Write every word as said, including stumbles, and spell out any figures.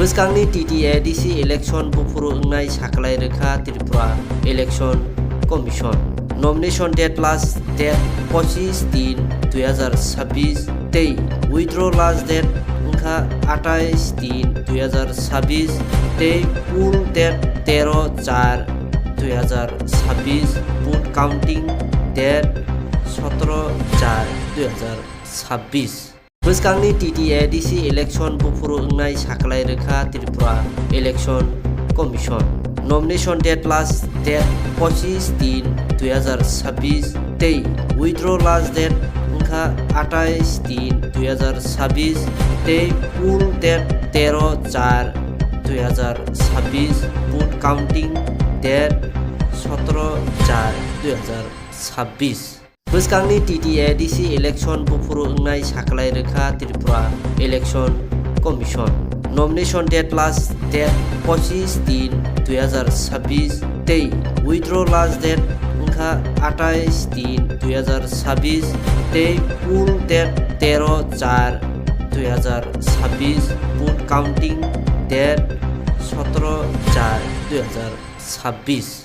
Bwskangni T T A D C election buphuru wngnai saklai rwkha Tripura Election Commission. Nomination date last date pochis tin dui hazar sabbish tei withdraw last date wngkha atais tin dui hazar sabbish tei poll date tero char dui hazar sabbish, vote counting date sotoro char dui hazar sabbish. Bwskangni T T A D C election buphuru wngnai saklai rwkha Tripura Election Commission. Nomination date last date pochis tin dui hazar sabbish tei withdraw last date wngkha atais tin dui hazar sabbish tei poll date tero char dui hazar sabbish, vote counting date sotoro char dui hazar sabbish. Bwskangni T T A D C election buphuru wngnai saklai rwkha Tripura Election Commission. Nomination date last date pochis tin dui hazar sabbish tei withdraw last date wngkha atais tin dui hazar sabbish tei poll date tero char dui hazar sabbish, vote counting date sotoro char dui hazar sabbish.